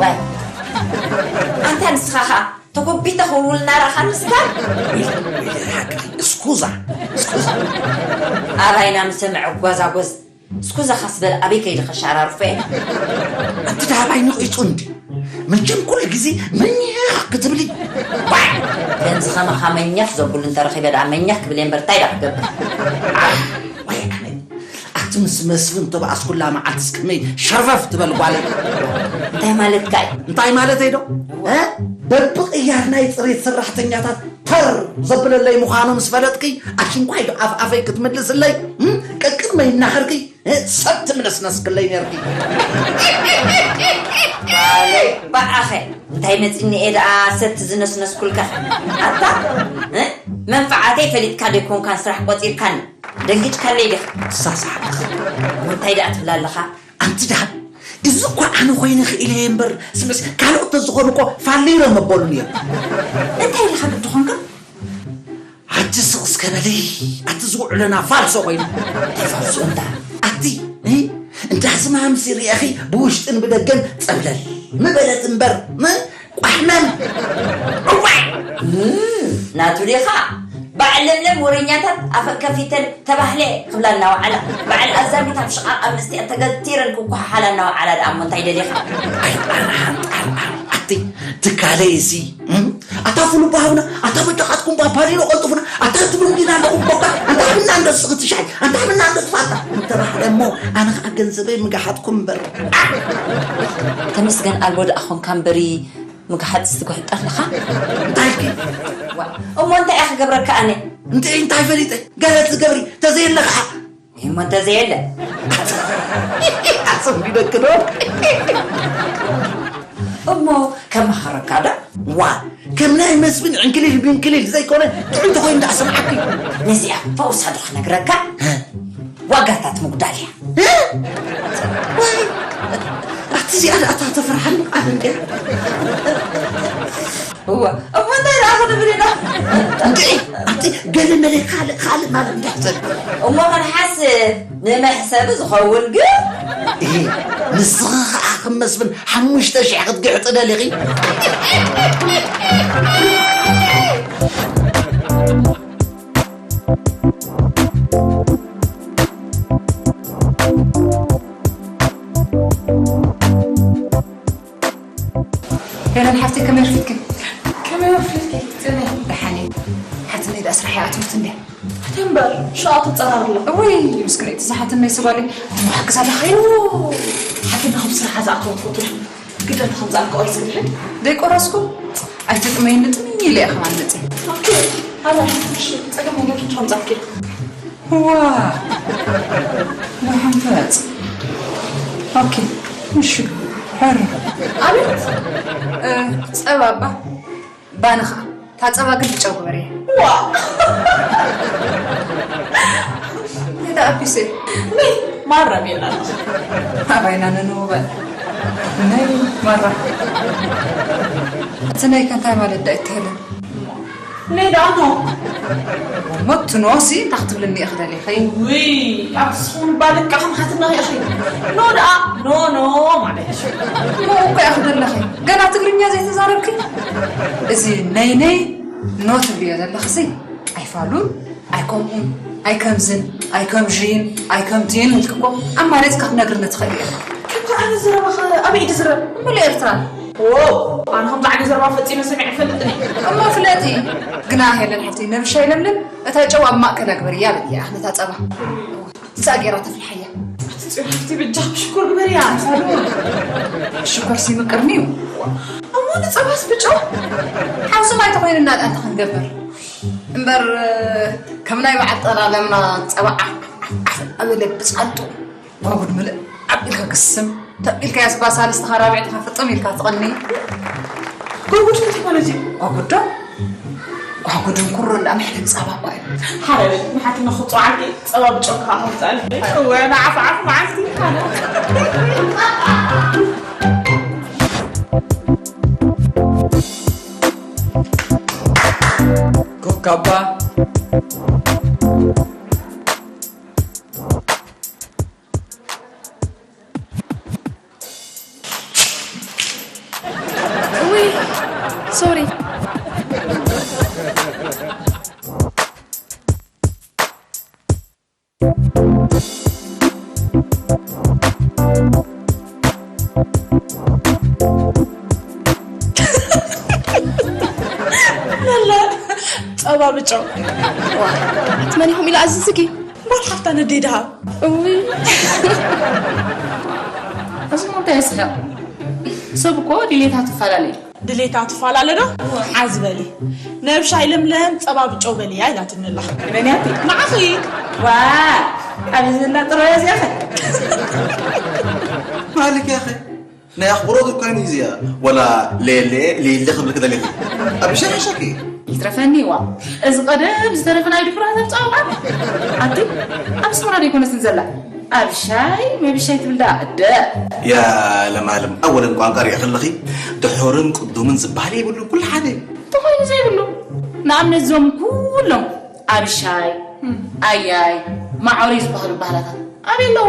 ዋይ፣ ኣንታ ንስኻ ኸኣ ተጎቢተ ክውልውል እናረኣኻ ምስታ እስኩዛ፣ እስኩዛ። ኣባይና ምስ ሰምዐ ጓዛጎዝ፣ እስኩዛ ካስ በል ኣበይ ከይደ ከሻራርፎ እየ። ኣንቲ ዳባይ ንቂጹ እንዲ። መቸም ኩሉ ግዜ መኛኽ ክትብሊ። ዋይ! ከምዚ ከማኻ መኛኽ ዘብሉ እንተረኺበ ደኣ መኛኽ ክብል እየ እምበር እንታይ ደኣ ክገብር? ኣሕ፣ ዋይ ኣነ። ኣቲ ምስ መስፍን ተባኣስኩላ መዓልትስ ከመይ ሸርፈፍ ትበል ጓለይ። እንታይ ማለትካ እዩ? እንታይ ማለተይ ዶ? እ? በብቕያር ናይ ጽሬት ሰራሕተኛታት ተር ዘብለለይ ምዃኑ ምስ ፈለጥኪ፣ ኣሽንኳይ ዶ ኣፍ ኣፈይ ክትምልስለይ? እም? ቀቅድመይ እናኸርኪ፣ እ? ሰብ ትምነስነስክለይ ነርኪ። በኣኸ፣ እንታይ መጺኒ እየ ደኣ ሰቲ ዝነስነስኩልካ? ኣታ፣ እ? መንፈዓተይ ፈሊጥካ ደይኮንካን ስራሕ ቆጺርካኒ። ደንጊጭካለይ ዲኻ? ትሳሳዕ። እንታይ ደኣ ትብል ኣለኻ? ኣንቲ ደሃብ፣ እዚ እኳ ኣነ ኮይነ ክኢለ እየ እምበር፣ ስምዕስ፣ ካልኦት ተዝኾኑ እኮ ፋሊሮም መበሉን እዮም። እንታይ ኢልኻ ግዲ ኾንካ? ሓጂ ስቕ እስከ በሊ፣ ኣቲ ዝውዕለና ፋልሶ ኮይኑ። እንታይ ፋልሶ እንታ? ኣቲ፣ እ? እንዳ ዝማምሲ ርኢኺ ብውሽጥን ብደገን ጸብለል ምበለት እምበር፣ እ? ቋሕመም! እዋይ! እም፣ ናቱ ዲኻ? በዓል ለምለም ወረኛታት ኣፈን ከፊተን ተባህለ ክብላ እናወዓላ፣ በዓል ኣዛሚት ኣብ ሽቓቕ ኣብ መስትያት ተገቲረን ክኳሓሓላ እናወዓላ ደኣ እሞ እንታይ ደሊኻ? ኣይ፣ ኣነ ሓንጣል፣ ኣቲ ትካለይ እዚ፣ እም? ኣታ ፍሉባ ሃቡና፣ ኣታ በጃኻትኩም ባፓሊኖ ቀልጥፉና፣ ኣታ ትብሉም ዲና ኣለኹም ኮካ፣ ኣንታ ሃብና እንዶ ስኽቲ ሻይ፣ ኣንታ ሃብና እንዶ ፋታ፣ እንተባህለ እሞ ኣነ ኸኣ ገንዘበይ ምጋሓጥኩም እምበር። ተመስገን ኣልቦ ደኣ ኾንካ እምበሪ፣ ምግሓጥ ዝትግሕጥ ኣለኻ? እንታይ ኢልኪ? ዋ፣ እሞ እንታይ እየ ክገብረካ ኣነ? እንታይ፣ እንታይ ፈሊጠ? ገለ ትገብሪ፣ ተዘየለ ኸዓ? እሞ እንተዘየለ? ኣጸቢደኪ ዶ? እሞ ከመኻረካ ዶ? ዋ፣ ከም ናይ መስፍን ዕንክሊል ብንክሊል ዘይኮነ፣ ጥዑይ ተኾይኑ ደኣ ሰምዓኪ። ነዚኣ ፈውሳ ዶ ክነግረካ? እ? ዋጋታት ምጉዳል እያ። እ? ዋይ፣ ኣቲ እዚኣ ደኣ እታ ተፍርሓኒ ቃል እንድያ። እወ፣ እሞ እንታይ ደኣ ክንብል ኢና? እንድዒ፣ ኣቲ ገለ መለ ካልእ፣ ካልእ ማለት እንታይ ትብል? እሞ ክንሓስብ ንመሕሰቢ ዝኸውን ግን። እሂ፣ ንስኺ ኸዓ ከም መስፍን ሓሙሽተ ሽሕ ክትግሕጢ ደሊኺ? ሄለን ሓፍተይ፣ ከመይ ኣርፊድክን? ከመይ ኣርፊድኪ? ጽንሕ። ደሓን እየ። ሓትነይ ደኣ ስራሕ ይኣትወት እንድያ? ኣቲ እምበር ሽቓ ትጸራርላ። እውይ ምስክነይቲ ዝሓትነይ ስባለይ። እሞ ሓግዛ ኣለኻዮ። ሓትነኹም ስራሓ ዝኣተወት ቁጥሪ ግደን ከምዝኣልካ ኦይ ዝግድሕን ዘይቆረስኩ ኣይትጥመይኒ ጥምይ ኢለ እየ ከማን መፅእ። ኦኬ። ኣላ እሺ። ጸገም ነገር ትምጻኪ። ዋ፣ ንሓንፈጽ። ኦኬ፣ እሺ፣ ሕር። ኣቤት። እ፣ ጸባ እባ፣ ባኒ ኸኣ። እታ ጸባ ግን ብጨው ግበርያ። ዋ። እንታይ ደኣ ኣቢሰ? ነይ፣ ማራ ቤላ ኣለኹ። ኣባይና ነንውበል። ነይ፣ ማራ። እቲ ነይ ከ እንታይ ማለት ደኣ ይትህልን? ነይ ደኣ ኖ። እሞ እቲ ኖ ሲ እንታይ ክትብልኒ ኢኺ ደሊኺ? ውይ፣ ኣብቲ ዝኾነ እባ ደቃ ከም ሓትነኺ ኢኺ። ኖ ደኣ ኖ ኖ ማለት እዩ። ኖ እኮ ኢኺ ዘለኺ። ገና ትግርኛ ዘይተዛረብኪ? እዚ ነይ ነይ ኖ ትብልዮ ዘለኺ ሲ ኣይፋሉን፣ ኣይከምኡን፣ ኣይከምዝን፣ ኣይከምዥይን፣ ኣይከምትይን ኢልኪ እኮ ኣማሪጽካ ክትነግርኒ ትኽእሊ ኢኺ። ከምዚ ዓይነት ዘረባ ኸ ኣበይ እዩ ዝዝረብ? እሞ ንኤርትራ። ዎ፣ ኣነ ከምዚ ዓይነት ዘረባ ፈጺመ ሰሚዐ ኣይፈልጥን እየ። እሞ ፍለጢ። ግና ሄለን ሓፍተይ፣ ነብሻይ ለምለም፣ እታ ጨው ኣብ ማእከላ ግበርያ በልያ፣ ነታ ጸባ። ሳገራ ተፍልሓያ። ኣቲ ጽዮን ሓፍቲ በጃኺ ሽኮር ግበርያ። ሽኮርሲ ምቅርኒ እዩ። እሞ ንጸባስ ብጨው? ሓውሲ ማይ ተኾይኑና ደኣ እንታይ ክንገብር? እምበር ከም ናይ በዓል ጠላለምና ጸባ ዓፍ ዓፍ ዓፍ ኣበለ ብጻልጡ። ጓጉድ ምልእ ኣቢልካ ክስም ተቢልካ ያስባ ሳልስቲ ኻራብዕቲ ኻፍጥም ኢልካ ትቐኒ። ጓጉድ እንታይ ማለት እዩ? ጓጉድ ዶ? ጓጉድ እንኩሮ እንዳ መሕለብ ጸባ እኮ እዩ። ሓረበ ንሓትና ክጽዓቂ ጸባ ብጨው ከኣ ከምጻልኒ። ወና ዓፍ ዓፍ መዓልቲ ካለ። ኮካባ። ውይ፣ ሶሪ። ላላ ጸባ ብጨው። ዋ፣ ትመን ኢኹም ኢላ ኣዝዝኪ? ጓል ሓፍታ ነደይ ድሃብ። እውይ። እዚ እሞ እንታይ የስሕቕ? ሰብ እኮ ድሌታት ይፈላለ እዩ። ድሌታት ይፈላለ ዶ? ሓዚ በሊ። ነብሻይ ለምለም ጸባ ብጨው በልያ ኢላትኒ ኣላ። መን እያ እቲ? ንዓኺ። ዋ፣ ኣብዚ ዘላ ጥረ እዚኣ ኸ? ማለትያ ኸ? ናይ ኣኽብሮት እኮ እዩ እዚኣ። ወላ ሌሌ ሌሌ ክብልኪ ደሊኺ። ኣብሻይ ሓሻኪ። ይትረፈኒ ዋ። እዚ ቀደም ዝተረፈ ናይ ድሑራት ኣጻውዓ። ኣቲ ኣብ ኣስመራ ደይኮነትን ዘላ። ኣብሻይ መብሻይ ትብል ደኣ እደ። ያ ለማለም ኣወለን ቋንቋ ሪኢ ከለኺ ድሑርን ቅዱምን ዝበሃል የብሉን፣ ኩሉ ሓደ እዩ። ተኾይኑ ዘይብሉ። ንኣብነት እዞም ኩሎም ኣብሻይ፣ ኣያይ፣ ማዕሮይ ዝበሃሉ ባህላታት ኣበይ ኣለዉ?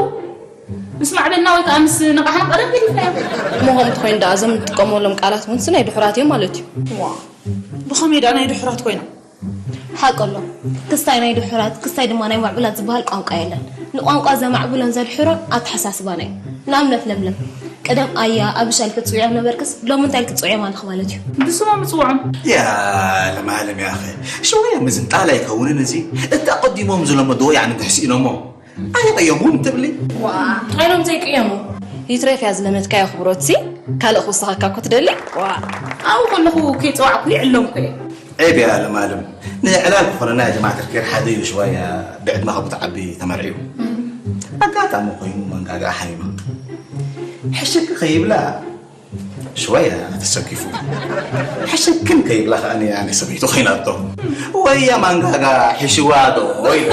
ምስ ማዕበልና ወይ ከዓ ምስ ነቓሕና ቀደም ገዲፍናዮም። እሞ ከምኡ ተኾይኑ ደኣ እዞም እንጥቀመሎም ቃላት እውን ሲ ናይ ድሑራት እዮም ማለት እዩ። ዋ ብኸመይ ደኣ ናይ ድሑራት ኮይኖም? ሓቂ ኣሎ። ክስታይ ናይ ድሑራት ክስታይ ድማ ናይ ማዕቡላት ዝበሃል ቋንቋ የለን። ንቋንቋ ዘማዕብሎን ዘድሕሮን ኣተሓሳስባና እዩ። ንኣብነት ለምለም፣ ቀደም ኣያ፣ ኣብሻ ኢልኪ ትጽውዕዮም ነበርክስ ሎሚ እንታይ ኢልኪ ትጽውዕዮም ኣለኺ ማለት እዩ። ብስሞም ምጽውዖም። ያ ለማለም ያኸ ሽወያ ምዝንጣል ኣይከውንን እዚ እቲ ኣቐዲሞም ዝለመድዎ ያዕኒ ግሕሲ ኢሎሞ ኣይቐየሙን ትብሊ። ኣይሎም ዘይቅየሙ። ይትረፍ እያ ዝለመድካዮ ክብሮትሲ ካልእ ክውስኸካ እኮ ትደሊ። ኣብኡ ከለኹ ከይጸዋዕኩ ይዕለምኩ እየ። ዒብ እያ ለማለም ንዕላል ክኾነና እያ ጀማዓ ተፍኪር ሓደ እዩ ሽዋያ ብዕድመኻ ብትዓቢ ተመርዕዩ ኣጋጣሚ ኮይኑ መንጋጋ ሓሚማ ሕሽክ ከይብላ ሽዋያ ተሰኪፉ ሕሽክን ከይብላ ከኣ ኣነ ሰበይቱ ኮይናቶ ወያ መንጋጋ ሕሽዋ ዶ ኢሉ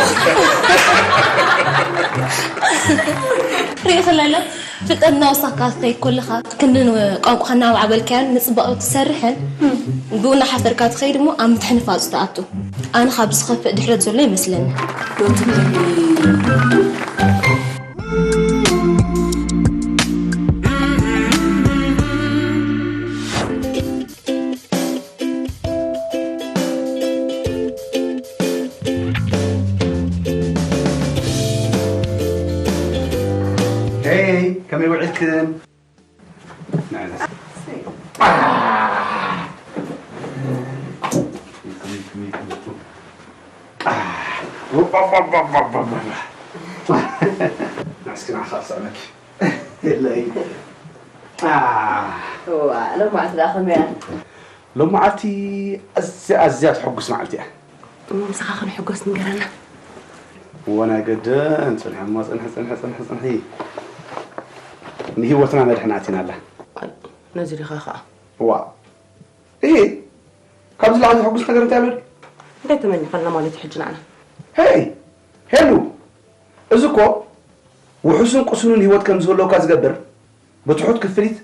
ሪኢኺ ኣለለ ፍልጠት እናወሰኽካ ትኸይድ ከለኻ ክንዲ ቋንቋኻ እናማዕበልካዮን ንፅባቐ ትሰርሕን ብኡ እናሓፈርካ ትኸይድ እሞ ኣብ ምትሕንፋፁ ትኣቱ። ኣነ ካብ ዝኸፍእ ድሕረት ዘሎ ይመስለኒ። ዶ ትብለኒ? Hey, ከመይ ውዒልክን? ንዕለስ። ኣህ! ባባባባባባ። እስኪ ንዓኻ ክስዕመኪ። የለይ። አ። እዋ፣ ሎማዓንቲ ደኣ ከመይ እያ? ሎማዓንቲ ኣዝያ፣ ኣዝያ ተሐጉስ መዓልቲ እያ። እሞ ምሳኻ ክንሕጎስ ንገረና። እወ፣ ናይ ገደን ጽንሒ እሞ፣ ጽንሒ፣ ጽንሒ፣ ጽንሒ፣ ጽንሒ። ንህይወትና መድሕን ኣቲናላ። ነዚ ዲኻ ኸኣ? እዋ። እሂ፣ ካብዚ ላዕሊ ዘሐጉስ ነገር እንታይ ኣሎ ድዩ? እንታይ ተመኒኻልና ማለት እዩ ሕጂ ንዓና? ሄይ! ሄሉ! እዚ እኮ ውሑስን ቅሱንን ህይወት ከም ዝህልወካ ዝገብር፣ ብትሑት ክፍሊት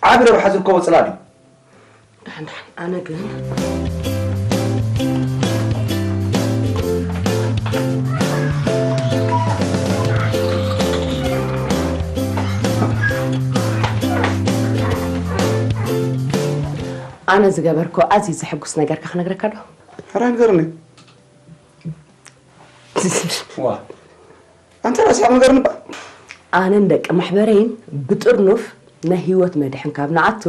ዓቢ ረብሓ ዝርከቦ ጽላል እዩ። ደሓን፣ ደሓን፣ ኣነ ግን ኣነ ዝገበርኮ ኣዝዩ ዘሐጉስ ነገርካ ክነግረካ ዶ? ሕራይ ንገርኒ። ዋ። ኣንተ ራስኻ ንገርኒ እባ። ኣነን ደቂ ማሕበረይን ብጥርኑፍ ናይ ህይወት መድሕን ካብ ንኣቱ፣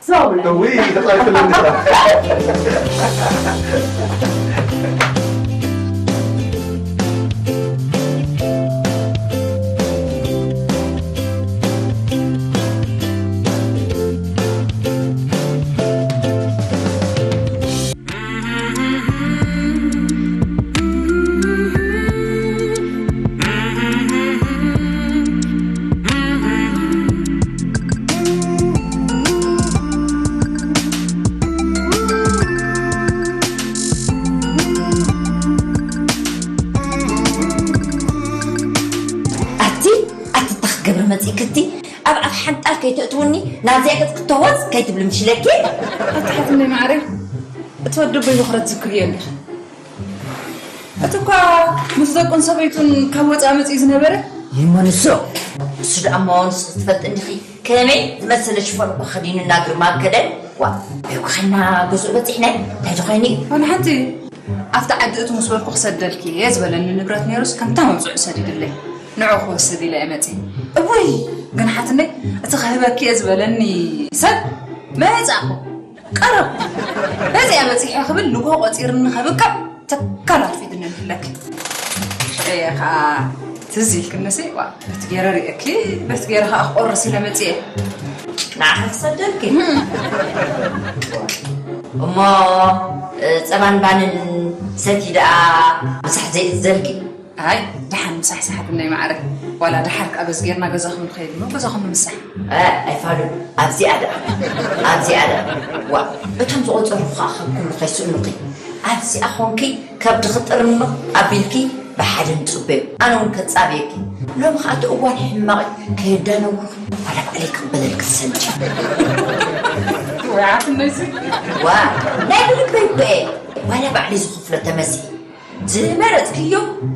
ዞብለ። እውይ፣ ተጻዊትለኒ እባ። ኣቲ፣ ኣቲ፣ እንታይ ክትገብሪ መጺእኪ እቲ? ኣብ ኣፍ ሓንጣል ከይተእትውኒ፣ ናብዚኣ ገጽ ክተወጽ ከይትብሊ ምሽ ኢለኪ? ኣቲ ሓትነይ ማዕረይ፣ እቲ ወዲ ኣቦይ በኹረት ዝክርዮ ኣለኺ። እቲ እኳ ምስ ደቁን ሰበይቱን ካብ ወጻኢ መጺኡ ዝነበረ። ይመንሶ። ንሱ ደኣ እሞ ንስኺ ትፈልጢ እንዲኺ፣ ከመይ ዝመሰለ ሽፎን እኳ ከዲኑ እናግርማ ከደ። ዋ፣ ኣይኮ ኸና ገዝኡ በጺሕና፣ እንታይ ዝኾይኑ እዩ? ዋላ ሓንቲ፣ ኣብቲ ዓዲ እቱ ምስ በልኩ ክሰደልኪ እየ ዝበለኒ ንብረት ነይሩስ፣ ከምታ መብጽዑ ሰዲድለይ። ንዑ ክወስድ ኢለ እየ መጺእ። እውይ! ግን ሓትነይ፣ እቲ ክህበኪ እየ ዝበለኒ ሰብ መጻእኹ። ቀረብ። በዚኣ በጺሐ ክብል ንግሆ ቆጺርኒ ከብቅዕ ትካል ኣርፊድኒ ንህለኪ። ሽዑ እየ ኸኣ ትዝ ኢልክንሲ፣ ዋ፣ በቲ ገይረ ርእየኪ፣ በቲ ገይረ ኸኣ ክቆርስ ኢለ መጺኤ። ንዓኺ ክሰደልኪ። እሞ፣ እ፣ ጸባን ባንን ሰቲ ደኣ ምሳሕ ዘይእዘልኪ? ኣይ፣ ደሓን ምሳሕ ሰሓት እናይ ማዕረ። ዋላ ደሓር ከኣ በዚ ጌርና ገዛኹም ንኸይድ እሞ ገዛኹም ንምሳሕ። እ፣ ኣይፋሉን። ኣብዚኣ ደኣ፣ ኣብዚኣ ደኣ። ዋ፣ እቶም ዝቖጸሩኺ ከኣ ካብ ኩሉ ከይስእኑኺ። ኣብዚኣ ኾንኪ ከብድኺ ጥርንቕ ኣቢልኪ ብሓደ ንጽበዮ። ኣነ እውን ከጻብየኪ። ሎሚ ኸኣ እቲ እዋን ሕማቕ እዩ። ከየዳነውርኺ ዋላ ባዕለይ ክቕበለልኪ ዝሰንድ። ወይ ዓትነይሲ። ዋ፣ ናይ ብልበይ እኮ እየ። ዋላ ባዕለይ ዝኽፍሎ ተመሲሒ። ዝመረጽክዮ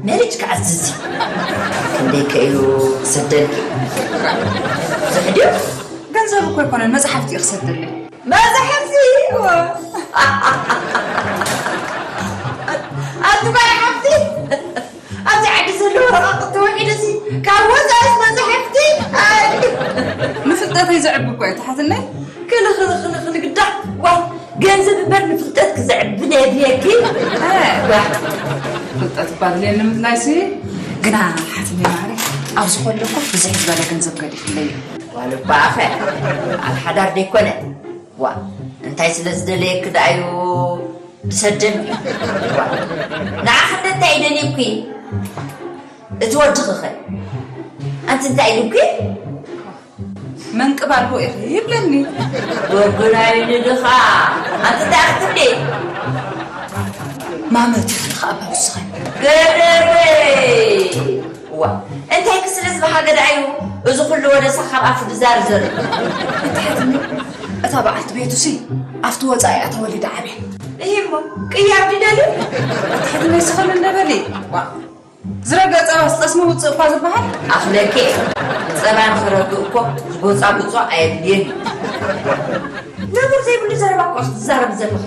መሪጽ ክኣዝዝ እዩ። ክንደይ ከ እዩ ክሰደልኪ? ብዙሕ ድዩ? ገንዘብ እኮ ኣይኮነን፣ መጽሓፍቲ እዩ ክሰደለይ። መጽሓፍቲ? እወ። ኣቲ ጓል ሓፍቲ፣ ኣብዚ ዓዲ ዘለዉ ረቓቕቲ ውዒሉሲ ካብ ወጻኢስ መጽሓፍቲ? ኣይ። ንፍልጠተይ ዘዕቢ እኮ እዩ፣ ትሓትነይ። ክልኽልኽልኽል ግዳ፣ ዋ፣ ገንዘብ እምበር ንፍልጠት ክዘዕቢ ነድልየኪ። እ፣ ዋ። ፍልጠት እባ ድልየኒ ምድላይሲ፣ ግና ሓትነይ ማዕረ፣ ኣብዚ ከሎ እኮ ብዝሕ ዝበለ ገንዘብ ገዲፍለይ እዩ። ዋላ እባ ኣኸ፣ ኣብ ሓዳር ደይኮነ። ዋ፣ እንታይ ስለ ዝደለየኪ ደኣዩ ዝሰደኒ? ዋ፣ ንዓኺ እንደ እንታይ ደልዩኪ? እቲ ወድኺ ኸ? ኣንቲ እንታይ ኢሉኪ? መንቅብ ኣልቦ ኢኺ ይብለኒ። ወግናይ ንድኻ፣ ኣንቲ እንታይ ክትብሊ? ማመት ኢኺ ኸኣ በብስኺ። ገደበይ! ዋ፣ እንታይ ክስለ ዝበሃ ገዳዩ? እዚ ኩሉ ወደሳ ካብ ኣፉ ድዛርዝር። ኣትሓትኒ፣ እታ በዓልቲ ቤቱሲ ኣብቲ ወጻኢ እያ ተወሊዳ ዓብያ። እሂሞ፣ ቅያር ድደልዩ? ኣትሓትኒ፣ ስኽን እንደበሊ። ዋ፣ ዝረገ ጸባስ ጠስሚ ውጽእ እኳ ዝበሃል። ኣኽለኪ፣ ጸባ ንኽረግእ እኮ ዝጎጻጉጾ ኣየድልየን እዩ። ነውር ዘይብሉ ዘረባ እኮ ኢኺ ትዛረቢ ዘለኺ።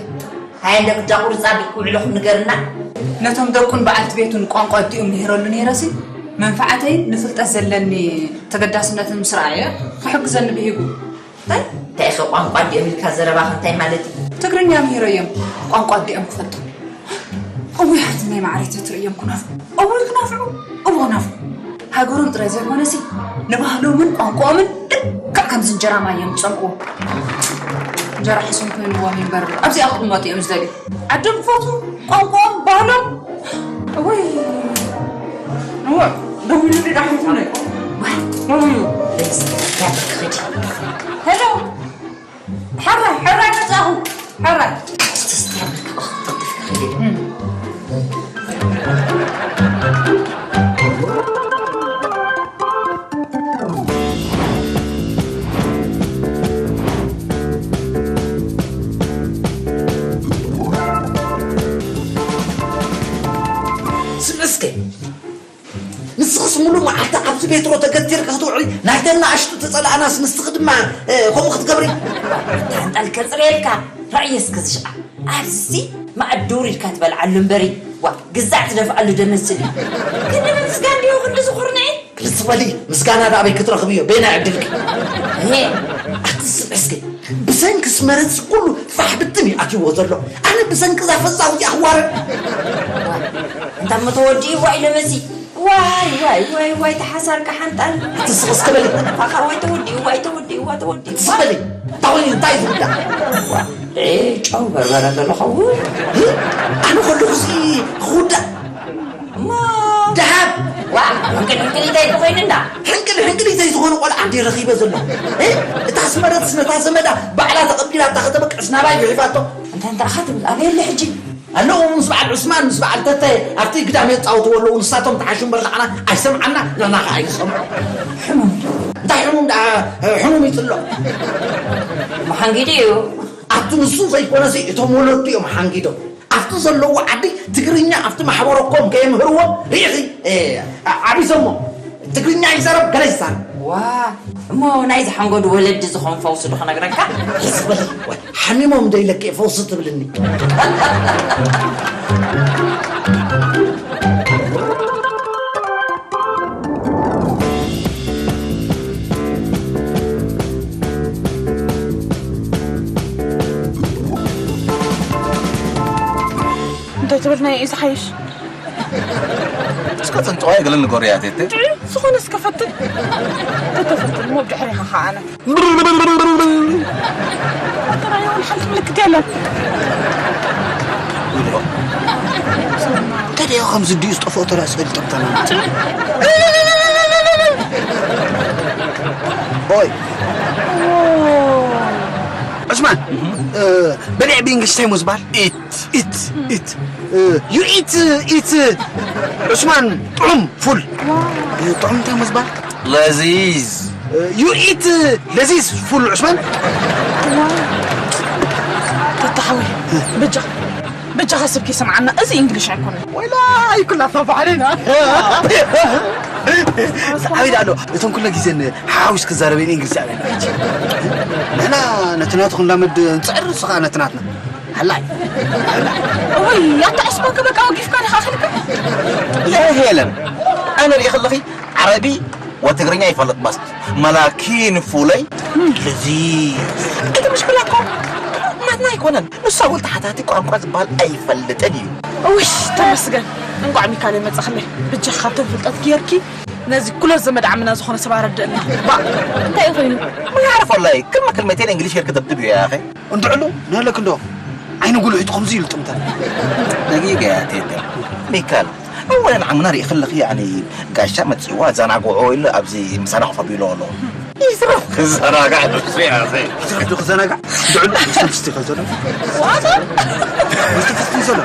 ሃየ፣ እንደ ክዳ ቁርጻ ዲኩ ውዕለኹም ንገርና። ነቶም ደቁን በዓልቲ ቤቱን ቋንቋ ኣዲኦም ምሂረሉ ነይረሲ፣ መንፈዓተይን ንፍልጠት ዘለኒ ተገዳስነትን ምስ ረኣየ፣ ክሕግዘኒ ብሂጉ። እንታይ? እንታይ ኢኺ ቋንቋ ኣዲኦም ኢልካ ዘረባኺ እንታይ ማለት እዩ? ትግርኛ ምሂረዮም፣ ቋንቋ ኣዲኦም ክፈልጡ። እውይ ሓትነይ ማዕረይ ተትርእዮም ክናፍዑ። እውይ ክናፍዑ። እውይ ክናፍዑ። ሃገሮም ጥራይ ዘይኮነሲ ንባህሎምን ቋንቋኦምን ልክዕ ከምዚ እንጀራ ማይ እዮም ዝጸምእዎ። እንጀራ ሕሱም ኮይንዎም እምበር ኣብዚኣ ክቕመጡ እዮም ዝደልዩ። ዓዶም ክፈትዉ፣ ቋንቋኦም፣ ባህሎም። እውይ። እወ፣ ደዊሉ ድዳሕሪ ኾነ። ሄሎ። ሕራይ፣ ሕራይ መጻኹ። ሕራይ። ስምዕስከ ንስኽስ ሙሉ መዓልቲ ኣብዚ ቤትሮ ተገቲርካ ክትውዕሊ፣ ናይተን ንኣሽቱ ተጸላእናስ ንስኺ ድማ፣ እ፣ ከምኡ ክትገብሪ? ሓንጣል ከጽርየልካ፣ ራእየ እስከ ዝሽዓ። ኣብዚ መኣዲ ውሪድካ ትበልዓሉ እምበሪ፣ ዋ፣ ግዛዕ ትደፍኣሉ ደመስል እዩ። ክንዲ ምስጋን ድዩ ክንዲ ዝኹርንዒ? ክልስ በሊ፣ ምስጋና ዳ ኣበይ ክትረኽብዮ? በየናይ ዕድልኪ? እሄ። ኣቲ ስምዕስኪ፣ ብሰንኪ ስመረት ኩሉ ፋሕ ብትን እዩ ኣትይዎ ዘሎ። ኣነ ብሰንኪ እዛ ፈዛው እዚኣ ክዋረድ። ዋ፣ እንታ እሞ ተወዲእዋ ኢለ መሲ። ዋይ፣ ዋይ፣ ዋይ፣ ዋይ፣ ተሓሳርካ ሓንጣል። ኣቲ ስቕ እስከ በሊ። ፋኻ ወይ ተወዲእዋ፣ ወይ ተወዲእዋ፣ ተወዲእዋ። ኣቲ ስቕ በሊ። እንታይ ኮይኑ፣ እንታይ ዝጉዳ? ዋ፣ እ፣ ጨው በርበረ ዘሎ ኸውን? እ? ኣነ ከለኹ እዚ ክውዳእ? እሞ ደሃብ! ዋ፣ ሕንቅል ሕንቅሊተይ እኮ ኮይኑ እንዳ። ሕንቅል ሕንቅሊተይ ዝኾነ ቆልዓ እንዲ ረኺበ ዘሎ። እ? እታ ስመረትስ ነታ ዘመዳ ባዕላ ተቐቢላታ ከተበቅዕስ ናባይ ጉሒፋቶ። እንታይ እንታይ ኢኻ ትብል? ኣበይ ኣሎ ሕጂ? ኣለዉ ምስ በዓል ዑስማን፣ ምስ በዓል ተተ ኣብቲ ግዳም የጻወትዎ ኣለዉ። ንሳቶም ተሓሹ እምበር ንዓና ኣይሰምዓና፣ ንሕና ኸዓ ኣይንሰምዖ። ሕሙም። እንታይ ሕሙም ደኣ? ሕሙም ይጽሎ። መሓንጊዲ እዩ። ኣብቲ ንሱ ዘይኮነሲ እቶም ወለዱ እዮም ሓንጊዶም። ኣብቲ ዘለዎ ዓዲ ትግርኛ ኣብቲ ማሕበረኮም ከየምህርዎም ርኢኺ፣ እ፣ ዓ-፣ ዓቢሶሞ። ትግርኛ ይዛረብ፣ ገለ ይዛረብ። ዋ፣ እሞ ናይ ዝሓንጎዱ ወለዲ ዝኾን ፈውሲ ዶ ክነግረካ? ሕስ በሊ፣ ወይ፣ ሓሚሞም ዶ ኢለኪ ፈውሲ ትብልኒ? እንታይ ትብል ናይ እዩ ዝሓይሽ? እስከ ጽንጽዋይ ገለ ንገሩ እያ ቴቴ። እንድዒ፣ ዝኾነ እስከ ፈትን። ተተፈትን፣ እሞ ብድሕሪኻ ኸዓ ኣነ። ኣንተ ናይ እውን ሓንቲ ምልክት የለን። እንታይ ደዮ ከምዚ ድዩ ዝጠፍኦ ተራ ስእል ጠብታና? ኦይ። ዑስማን፣ እ፣ በሊዕ ብእንግሊሽ እንታይ እሞ ዝበሃል? ኢት። ኢት፣ ኢት። እ፣ ዩ ኢት፣ ኢት። ዑስማን፣ ጥዑም ፉል። እ፣ ጥዑም እንታይ እሞ ዝበሃል? ለዚዝ። ዩ ኢት ለዚዝ ፉል ዑስማን። ተታሓወይ፣ በጃ፣ በጃኻ ስብኪ ስምዓና፣ እዚ እንግሊሽ ኣይኮነን። ወላ ኣይኩላ ባሕሪና። ዓበይ ደኣ ኣሎ፣ እቶም ኩለ ግዜ ሓዊስ ክዛረበ እንግሊዝ ኣበይ። ንሕና ነቲ ናትኹም ላመድ ንጽዕር፣ ንሱ ኸኣ ነቲ ናትና። ሓላይ። ወይ፣ ኣታ ዕስባን ከ በቃ ወጊፍካ ዲኻ ኣኺልካ? ያ ሄለን፣ ኣነ ሪኢ ከለኺ ዓረቢ ወትግርኛ ይፈልጥ በስ፣ መላኪን ፉለይ ልዚ። እቲ ምሽክላ እኮ ናትና ኣይኮነን፣ ንሱ ኣወል ተሓታቲ ቋንቋ ዝበሃል ኣይፈልጥን እዩ። ውሽ፣ ተመስገን፣ እንቋዕ ሚካኤል መጻኽለይ። ብጃኻ ካብቶም ፍልጠት ጌርኪ ነዚ ኩሎ ዘመድ ዓምና ዝኾነ ሰብ ኣረድእና። ባ፣ እንታይ እዩ ኮይኑ? ምን ያዕርፈላይ? ክልመ ክልመቴን እንግሊሽ ጌርኪ ደብድብ እዩ ያኸ። እንድዕሉ ንህለክ እንዶ ዓይኒ ጉልሒቱ ከምዚ ኢሉ ጥምተን። ደጊገ ያ ቴቴ። ሚካል፣ ኣወለን ዓምና ሪኢ ከለኺ፣ ያኒ፣ ጋሻ መጺእዋ፣ ዘናግዖ ኢሉ ኣብዚ ምሳና ኮፍ ኣቢሉ ኣሎ። ይትረፍ ክዘናጋዕ ንሱ ያዘ። ይትረፍ ዶ ክዘናጋዕ? እንድዕሉ መስተንፍስቲ ከዘሎ። መስተንፍስቲ ዘሎ።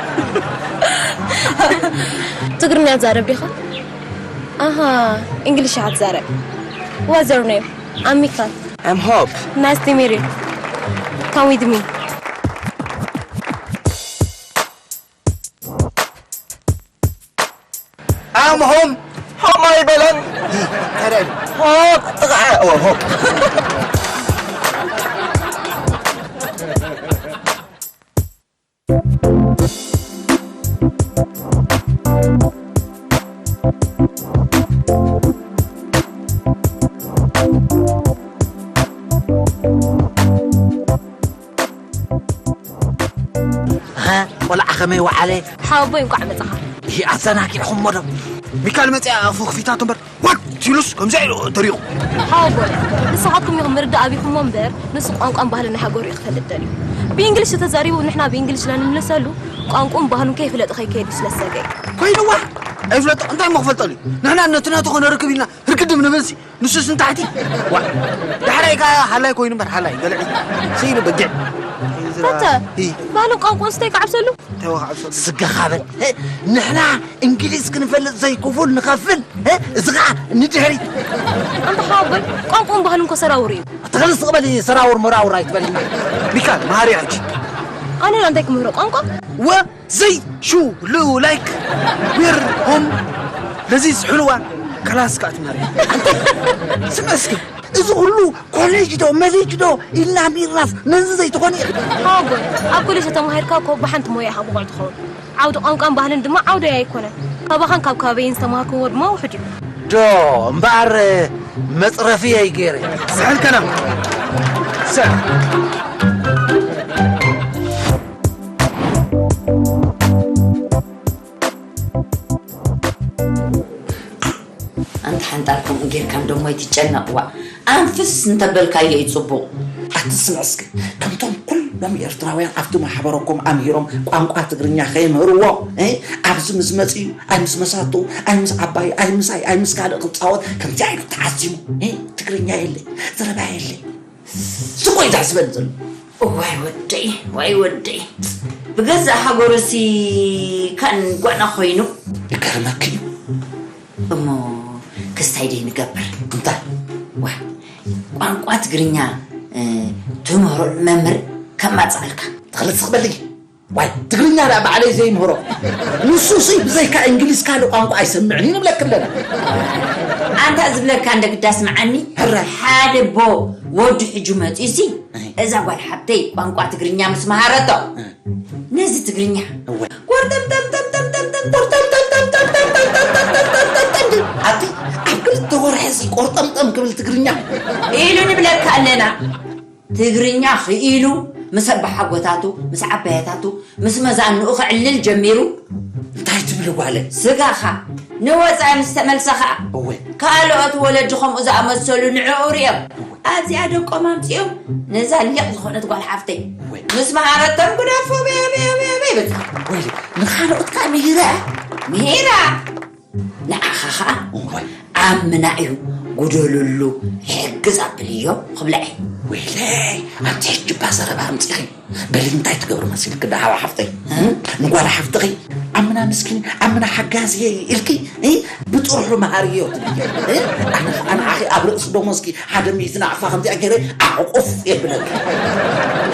ትግርኛ ትዛረብ ዲኻ? ኣሃ፣ እንግሊሽ ኢኻ ትዛረብ። What's your name? I'm Mikan. I'm Hope. Nice to meet you. Come with me. I'm Home. ሆም ኣይበለን። ሆፕ ጥቕዓ። ኦ፣ ሆፕ። ኣሃ፣ ቆልዓ ኸ ከመይ ወዓለ? ሓወቦይ፣ እንቋዕ መጻኻ። ይህ ኣዘናጊዕኹም ሞዶ። ሚካል መጽያ ኣፉ ክፊታቱ እምበር፣ ዋት ኢሉስ ከምዚ ኢሉ ተሪቑ። ሓወቦይ፣ ንስኻትኩም ኢኹም ምርዳእ ኣቢኹሞ እምበር፣ ንሱ ቋንቋን ባህልን ናይ ሃገሩ እዩ ክፈልጥ ደልዩ። ብእንግሊሽ ተዛሪቡ፣ ንሕና ብእንግሊሽ ኢና ንምልሰሉ፣ ቋንቋን ባህሉን ከይፍለጥ ከይከይድ እዩ ስለ ዝሰገየ። ኮይንዋ፣ ኣይፍለጦ፣ እንታይ እሞ ክፈልጠሉ እዩ? ንሕና ነቲ ናቱ ኸነርክብ ኢልና ህርክድም ንብልሲ፣ ንሱስ ንታሕቲ። ዋ፣ ዳሕራይ ከኣ ሃላይ ኮይኑ እምበር፣ ሃላይ፣ ገልዒ፣ ስኢሉ በጊዕ። ታተ፣ ሂ። ባህልን ቋንቋን ስተይ ክዓብሰሉ? እንታይ ወ ክዓብሰሉ? ስጋኻ በል። እ፣ ንሕና እንግሊዝ ክንፈልጥ ዘይክፉል ንኸፍል፣ እ፣ እዚ ኸኣ ንድሕሪት። ኣንታ ሓወቦይ፣ ቋንቋን ባህልን እኮ ሰራውር እዩ። ተኸልስ ትቕበል ሰራውር መራውር ኣይትበልና። ሚካል፣ መሃሪ ሕጂ። ኣነ ላ እንታይ ክምህሮ ቋንቋ? ወ ዘይ ሹ ሉ ላይክ ዊር ሆም ለዚዝ ሕልዋ ከላስ ካት ማሪ። ስምዕ እስኪ፣ እዚ ኩሉ ኮሌጅ ዶ መሌጅ ዶ ኢልና ሚራፍ ነዚ ዘይትኾን ኢኺ። ሓወቦይ፣ ኣብ ኮሌጅ ተተማሂርካ እኮ ብሓንቲ ሞያ ኢኻ ብቑዕ ትኸውን። ዓውዲ ቋንቋን ባህልን ድማ ዓውደይ ኣይኮነን። ካባኻን ካብ ከባቢይን ዝተማሃርክዎ ድማ ውሑድ እዩ። ዶ እምበኣር መጽረፊ እየ ገይረ። ስሕል ከና። ስሕ። ኣንቲ ሓንጣል ከምኡ ጌርካ እንዶ እሞ ኣይትጨነቕ፣ ዋእ። ኣንፍስ እንተበልካዮ እዩ ጽቡቕ። ኣቲ ስምዕ እስኪ፣ ከምቶም ኩሎም ኤርትራውያን ኣብቲ ማሕበረኮም ኣምሂሮም ቋንቋ ትግርኛ ከየምህርዎ፣ እ፣ ኣብዚ ምስ መጽኡ፣ ኣይ ምስ መሳቱ፣ ኣይ ምስ ዓባይ፣ ኣይ ምሳይ፣ ኣይ ምስ ካልእ ክጻወት፣ ከምዚኣ ኢሉ ተዓዚሙ፣ እ፣ ትግርኛ የለ፣ ዘረባ የለ። ስቆይ ዘሕስበኒ ዘሎ። ዋይ ወደይ፣ ዋይ ወደይ። ብገዛእ ሃገሩሲ ካን ጓና ኮይኑ። ይገርመኪ እዩ። እሞ ክስታይ ደይ ንገብር? እንታይ? ዋ፣ ቋንቋ ትግርኛ፣ እ፣ ትምህረሉ መምህር ከማጽኣልካ። ተኸለስ ክበልጊ። ዋይ፣ ትግርኛ ደኣ ባዕለይ ዘይምህሮ። ንሱሲ ብዘይካ እንግሊዝ ካልእ ቋንቋ ኣይሰምዕን እዩ ንብለኪ ኣለና። ኣንታ ዝብለካ እንደ ግዳ ስምዓኒ። ሕራይ። ሓደ ቦ ወዱ ሕጂ መጺኡሲ፣ ኣይ። እዛ ጓል ሓብተይ ቋንቋ ትግርኛ ምስ መሃረቶ፣ ኣይ። ነዚ ትግርኛ እወ። ቆርጠምጠምጠምጠምጠምጠም፣ ቆርጠምጠምጠምጠምጠምጠምጠምጠምጠምጠምጠም። ኣቲ ኣብ ክልተ ወርሒ እዚ ቆርጠምጠም ክብል ትግርኛ። ኢሉ ንብለካ ኣለና። ትግርኛ ክኢሉ ምስ ኣባሓጎታቱ፣ ምስ ዓባያታቱ፣ ምስ መዛንኡ ክዕልል ጀሚሩ። እንታይ ትብሊ ጓለይ? ስጋኻ ንወጻኢ ምስ ተመልሰ ኸኣ፣ እወ። ካልኦት ወለዲ ከምኡ ዝኣመሰሉ ንዕኡ ሪኦም፣ ኣብዚኣ ደቆም ኣምጺኦም፣ ነዛ ሊቕ ዝኾነት ጓል ሓፍተይ እወ። ምስ መሃረቶም ግደፎ፣ በየ፣ በየ፣ በየ፣ በየ፣ በየ። ወይለይ፣ ንኻልኦት ከኣ ምሂራ? ምሂራ። ንዓኻ ኸኣ እዋይ። ዓምና እዩ፣ ጉደሉሉ፣ ሕግዝ ኣብልዮ ክብላ እየ። ወይለይ፣ ኣንቲ ሕጂ እባ ዘረባ ኣምጺኺ። በሊ እንታይ ትገብሪ መሲልኪ ደሃባ ሓፍተይ? እ? ንጓል ሓፍትኺ ዓምና ምስኪን፣ ዓምና ሓጋዚ እየ ኢልኪ፣ እ? ብጥርሑ መሃርዮ ትብሊ። እ? ኣነ ኸኣ ንዓኺ ኣብ ርእሲ ደሞዝኪ ሓደ ሚእቲ ናቕፋ ከምዚኣ ገይረ ኣዕቑፍ የብለኪ።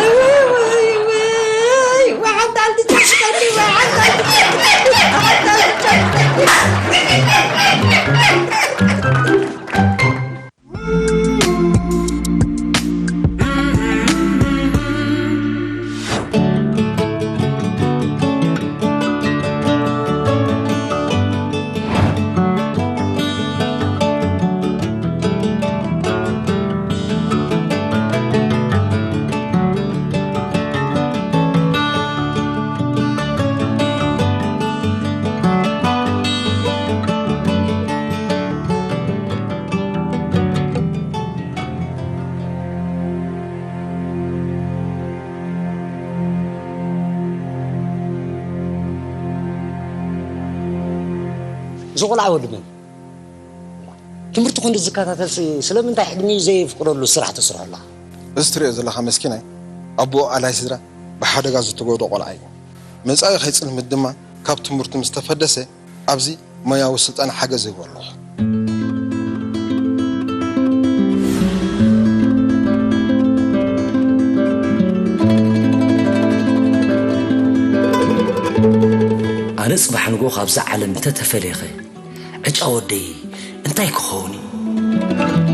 እውይ፣ እውይ፣ እውይ፣ ወሓንታ ኣልትጨሽቀኒ፣ ወሓንታ ኣልትጨሽቀኒ፣ ወሓንታ ኣልትጨሽቀኒ። እዚ ቆልዓ ወዲ መን? ትምህርቲ ክንዲ ዝከታተልሲ ስለምንታይ ዕድሚኡ ዘየፍቅደሉ ስራሕ ትስርሖ ኣለኻ? እዚ ትሪኦ ዘለኻ መስኪናይ ኣቦኡ ኣላይ ስድራ ብሓደጋ ዝተጎድኦ ቆልዓ እዩ። መጻኢ ከይጽልምት ድማ ካብ ትምህርቱ ምስ ተፈደሰ ኣብዚ ሞያዊ ስልጠና ሓገዝ ይህቦ ኣለኹ። ኣነ ጽባሕ ንግሆ ካብዛ ዓለም እንተተፈልየኸ ዕጫ ወደይ እንታይ ክኸውን እዩ?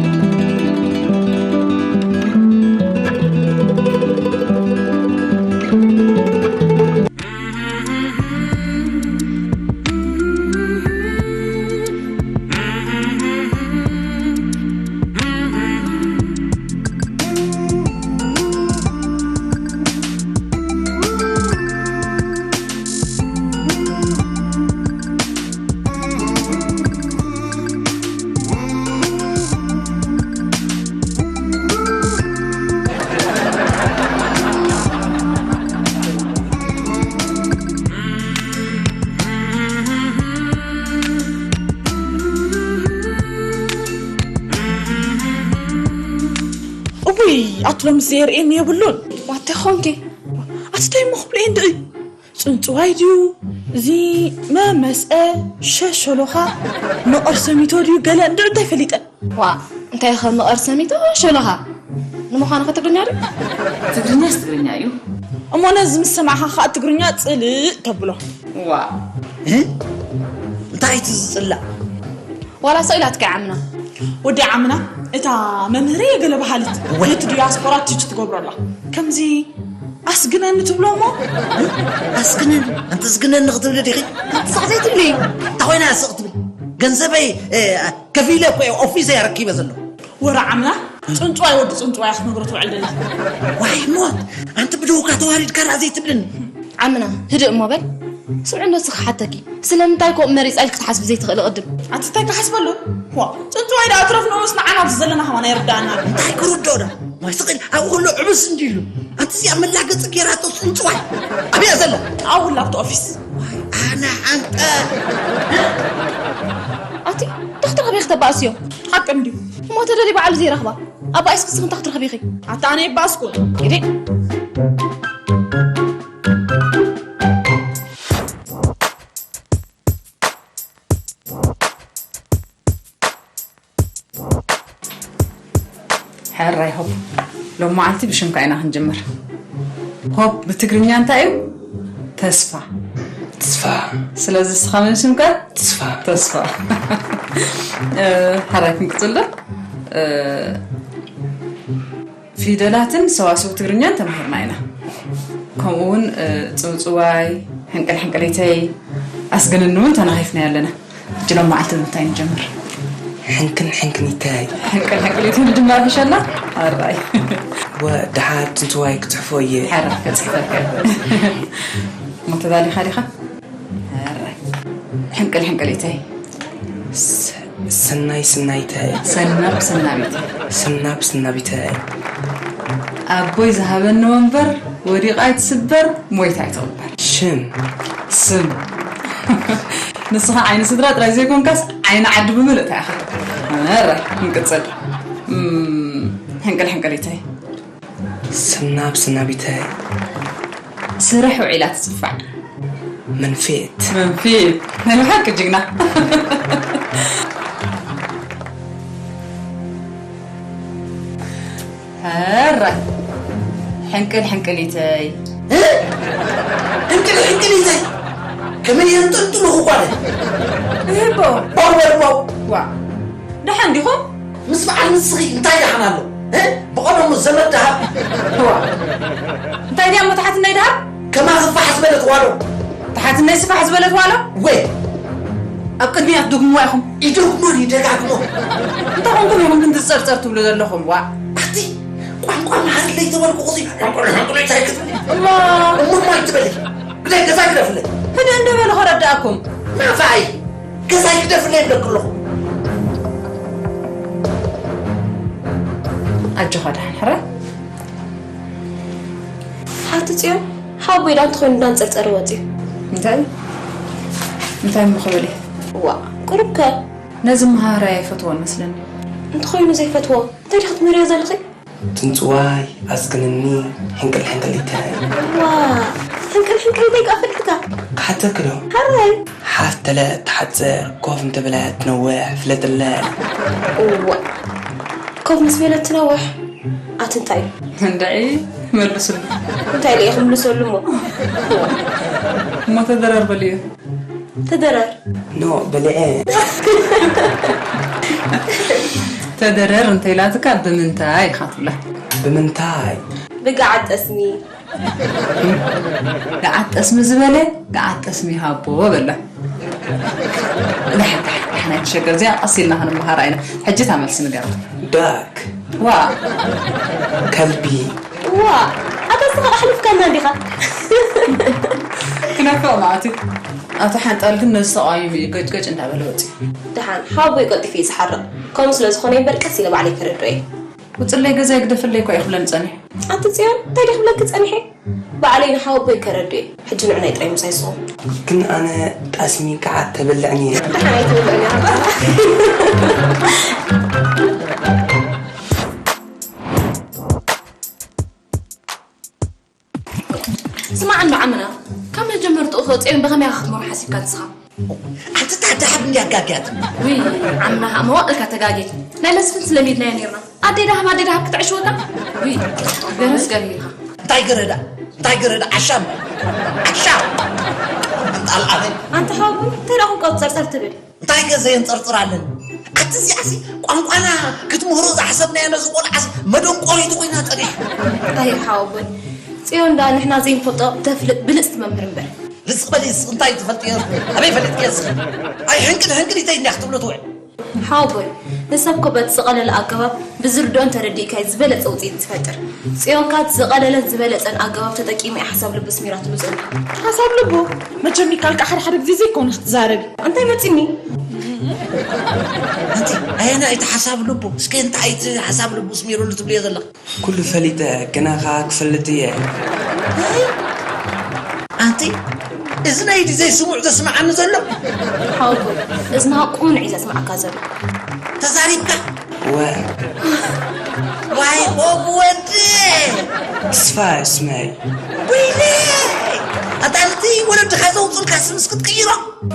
ኣትሎም ዘየርእየኒ የብሉን። ዋተ ኾንኪ ኣስታይ ምኽብሉ እንድዒ ጽንጽዋይ ድዩ እዚ መመስአ ሸሸሎኻ መቐር ሰሚቶ ድዩ ገለ እንድዒ እንታይ ፈሊጠ። ዋ እንታይ ኸ መቐር ሰሚቶ ሸሎኻ ንምዃኑ ኸ ትግርኛ ድዩ? ትግርኛስ ትግርኛ እዩ። እሞ ነዚ ምስ ሰማዕኻ ኸኣ ትግርኛ ጽልእ ተብሎ። ዋ እንታይ እቲ ዝፅላእ? ዋላ ሰው ኢላትካ ዓምና። ወዲ ዓምና እታ መምህረይ ገለ በሃልት ነቲ ዲያስፖራ ቲች ትገብሮ ኣላ ከምዚ ኣስግነኒ ትብሎ እሞ ኣስግነኒ ኣንቲ ዝግነኒ ክትብሊ ዲኺ? ኣንቲ ሳዕ ዘይትብሊ። እንታይ ኮይና እያ ስቕ ትብል? ገንዘበይ ከፊለ እኮ እየ ኦፊሰይ ኣረኪበ ዘሎ። ወረ ዓምና ፅንፅዋይ ወዲ ፅንፅዋይ ክትነግሮ ትውዕል ደላ። ዋይ ሞት ኣንቲ ብድውካ ተዋሪድካ ደኣ ዘይትብልኒ። ዓምና ህድእ እሞ በል። ስምዒ ነብስኺ ክሓተኪ። ስለምንታይ ከምኡ መሪጻ ኢልኪ ክትሓስቢ ዘይትኽእሊ ቅድም? ኣቲ እንታይ ክሓስበሉ? ዋ ጽንጽዋይ ደኣ ኣትረፍ ንኡስ ንዓና ኣብዚ ዘለና ከማን ኣይርድኣና። እንታይ ክርድኦ ዳ? ዋይ ስቕ ኢል ኣብኡ ከሎ ዕብስ እንድዩ ኢሉ። ኣንቲ እዚኣ መላገጺ ገይራቶ ጽንጽዋይ። ኣበይ እያ ዘላ? ኣብኡ ኣላ ኣብቲ ኦፊስ። ኣነ ዓንቀ። ኣቲ እንታይ ክትረኽቢ ኢኺ ተባእስዮ? ሓቂ እንድዩ። እሞ ተደልዩ ባዕሉ ዘይረኽባ ኣባኢስኪ ንስኺ እንታይ ክትረኽቢ ኢኺ? ኣታ ኣነ የባእስኩ። ኢዲ። ሕራይ ሆፕ ሎም መዓልቲ ብሽምካ ኢና ክንጅምር። ሆፕ ብትግርኛ እንታይ እዩ? ተስፋ። ተስፋ። ስለዚ እስኻ መን ሽምካ? ተስፋ። ተስፋ። ሕራይ ክንቅፅል ዶ? ፊደላትን ሰዋስው ትግርኛን ተማሂርና ኢና። ከምኡ እውን ፅውፅዋይ፣ ሕንቅል ሕንቅሊተይ፣ ኣስግንኒ እውን ተናኺፍና ኣለና። ሕጂ ሎም መዓልቲ ብምንታይ ንጀምር? ሕንክል ሕንክሊተይ። ሕንቅል ሕንቅሊተይ ንጅማር ሕሸና? ኣራይ። ወ ድሓር ፅንፅዋይ ክፅሕፎ እየ። ሓራ ከፅሕፈካ። እሞ ተዳሊኻ ዲኻ? ሕንቅል ሕንቅሊተይ። ሰናይ ስናይተይ። ሰናብ ሰናቢተይ። ሰናብ ስናቢተይ። ኣቦይ ዝሃበኒ ወንበር ወዲቓ ኣይትስበር ሞይታ ኣይትቕበር። ሽም። ስም። ንስኻ ዓይኒ ስድራ ጥራይ ዘይኮንካስ ዓይኒ ዓዲ ብምልእታ ኢኻ። መረ ንቅፅል። ሕንቅል ሕንቅሊተይ። ስናብ ስናቢተይ ስርሕ ውዒላ ትጽፋዕ መንፊት መንፊት ናይ ብሓቂ ጅግና ሕራይ ሕንቅል ሕንቅሊተይ ሕንቅል ሕንቅሊተይ ከመይ የንጠልጥሉ ክኳለ ይህቦ ባወርባው ዋ ደሓን ዲኹም ምስ በዓል ንስኺ እንታይ ደሓን ኣሎ ብቐደሙ ዘመድ ደሃብ እንታይ ድያ እሞ ተሓትነይ ደሃብ ከማኺ ፋሕ ዝበለት ዋሎ ተሓትነይ ስፋሕ ዝበለት ዋሎ ወይ ኣብ ቅድሚያ ትድግምዋ ኢኹም ይደግሞን ይደጋግሞን እንታይ ኮንኩም ኢኹም ግን ትፀርፀር ትብሉ ዘለኹም ዋ ኣቲ ቋንቋ መሃርለይ ተበልኩ ቁዚ ሕንቁል ሕንቁል እንታይ ክትብሊ እሞ እሞ ማይ ትበሊ ግደይ ገዛ ግደፍለይ ህደ እንደበለ ከረዳእኩም ናፋይ ገዛይ ክደፍለይ ይብለኪ ኣለኹ። ኣጆኻ ደሓን ሕራይ። ሓብቲ ፅዮን ሓወቦይ ደኣ እንተኾይኑ እንዳንፀርፀረ ወፂኡ። እንታይ እንታይ እሞ ክብል እየ? ዋእ ቁሩብ ከ። ነዚ መሃራይ ኣይፈትዎን መስለኒ። እንተኾይኑ ዘይፈትዎ እንታይ ዲኺ ትምህርዮ ዘለኺ? ጽንጽዋይ ኣስክንኒ ሕንቅል ሕንቅሊተይ። ዋእ ሕንቅል ሕንቅሊተይ ከኣ ፈሊጥካ? ክሓተኪ ዶ? ሓራይ። ሓፍ ተለ ትሓጽር ኮፍ እንተበለት ትነውሕ ፍለጥለይ። እዋእ ኮፍ ምስ በለት ትነውሕ ኣቲ እንታይ እዩ? እንድዒ መልስሉ። እንታይ ኢለ እየ ክምልሰሉ እሞ? እሞ ተደራርበልዮ። ተደረር። ኖ በሊዐ። ተደረር እንተ ኢላትካ ብምንታይ ኢኻ ትብላ? ብምንታይ? ብገዓት ጠስሚ። ገዓት ጠስሚ ዝበለ ገዓት ጠስሚ ሃቦ በላ። ዳሕ ዳሕ ዳሕ ናይ ተሸገር እዚኣ ቀስ ኢልና ክንመሃራ ኢና። ሕጂ እታ መልሲ ንገራ። ዳክ ዋእ ከልቢ ዋእ ኣታ እስኻ ኣሕሊፍካና እንዲኻ ክነፍቕ መዓት እዩ ኣቶ ሓንጣል ግን ነዚ ተቓዊሙ እዩ ገጭገጭ እንዳበለ ወፂኡ ደሓን ሓወቦይ ቀልጢፉ እዩ ዝሓርቕ ከምኡ ስለ ዝኾነ እምበር ቀስ ኢለ ባዕለይ ከረድኦ እየ ውፅለይ ገዛይ ግደፍለይ እኳ እዩ ክብለኒ ፀኒሑ ኣቲ ፅዮን እንታይ ድየ ክብለኪ ፀኒሐ ባዕለይ ንሓወቦይ ከረድኦ እየ ሕጂ ንዕናይ ጥራይ ምሳይ ስኹም ግን ኣነ ጣስሚ ከዓ ተበልዕኒ እየ ደሓን ኣይትበልዕኒ ኣታ ካትስኻ። ኣንቲ ታዳሓብ እንዲ ኣጋግያት። ውይ፣ ዓምና መዋእልካ ተጋጌ። ናይ መስፍን ስለሚድናዮ ነርና። ኣደይ ዳሃብ ኣደይ ዳሃብ ክትዕሽወካ። ውይ፣ ገረስ ገርልካ። እንታይ ገረዳ? እንታይ ገረዳ? ዓሻም። ዓሻም። ኣንጣል ኣበይ? ኣንተ ሓወቦይ እንታይ ደኣ ቁንቀው ጸርጸር ትብል? እንታይ ገ ዘየንጸርጽር ኣለኒ? ኣቲ እዚኣሲ ቋንቋና ክትምህሮ ዝሓሰብናዮ ነዚ ቆልዓሲ መደንቆሪቱ ኮይና ጸኒሓ። ኣይ ሓወቦይ፣ ጽዮን ደኣ ንሕና ዘይንፈልጦ ተፍልጥ ብልጽቲ መምህር እምበር። ልጽቕ በሊ እስኺ፣ እንታይ ትፈልጥዮ? ኣበይ ፈሊጥክዮ እስኺ? ኣይ ሕንቅል ሕንቅል ይተይ እንዲያ ክትብሎ ትውዕል። ሓወቦይ፣ ንሰብ እኮ በቲ ዝቐለለ ኣገባብ ብዝርድኦን ተረዲእካይ ዝበለጸ ውጽኢት ትፈጥር። ጽዮን ከኣ እቲ ዝቐለለን ዝበለጸን ኣገባብ ተጠቂማ እያ ሓሳብ ልቡ ስሚራትሉ ዘላ። ሓሳብ ልቡ? መቸም ይካልካ ሓደ ሓደ ግዜ ዘይኮነ ክትዛረቢ። እንታይ መጺኒ? ኣንቲ ኣየናይ እቲ ሓሳብ ልቡ? እስከ እንታይ እቲ ሓሳብ ልቡ ስሚሩሉ ትብልዮ ዘለኺ? ኩሉ ፈሊጠ፣ ግና ኸኣ ክፈልጥ እየ። ኣንቲ እዚ ናይ ድዘይ ስሙዕ ዘስምዓኒ ዘሎ? ሓወቦይ፣ እዝንኻ ቁኑዕ እዩ ዘስምዓካ ዘሎ። ተዛሪብካ? ወ ዋይ ቦብ ወዲ። ተስፋ እስመይ። ወይለይ! ኣታ ነቲ ወለድኻ ዘውፅልካ ስምስ ክትቅይሮ?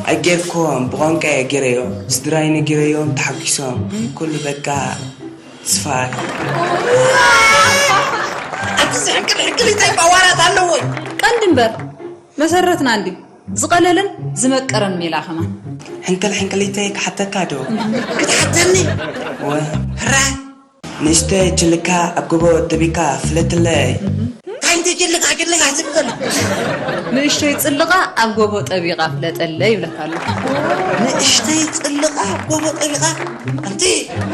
ኣይጌርኮን፣ ብቋንቋ እየ ገይረዮ። ስድራይ ነጊረዮም፣ ተሓጒሶም። ኩሉ በቃ ተስፋ። ኣቲ እዚ ሕንቅል ሕንቅል እንታይ ባዋራት ኣለዎ? ቀንዲ እምበር መሰረትና እንዲ ዝቐለለን ዝመቀረን ሜላ ከማን። ሕንቅል ሕንቅሊተይ ክሓተካ ዶ? ክትሓተኒ? ወ ህራ ንእሽተይ ችልካ ኣብ ጎቦ ጠቢካ ፍለጥለይ። እንታይ እንተ ችልካ ችልካ ትብል ዘሎ? ንእሽተይ ጽልቓ ኣብ ጎቦ ጠቢቓ ፍለጠለይ ይብለካ ኣሎ። ንእሽተይ ጽልቓ ኣብ ጎቦ ጠቢቓ? ኣንቲ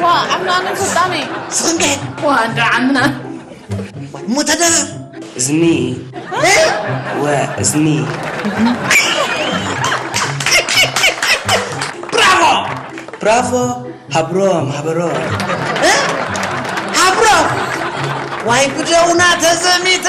ዋ ዓምናንን ስልጣነይ። ስኽንከ? ዋ እንዳ ዓምና። እሞ ተደረር። እዝኒ። እ? ወ እዝኒ። ብራቮ! ብራቮ! ሃብሮም፣ ሃበሮም። እ? ሃብሮም! ዋይ ጉደውና ተዘሚተ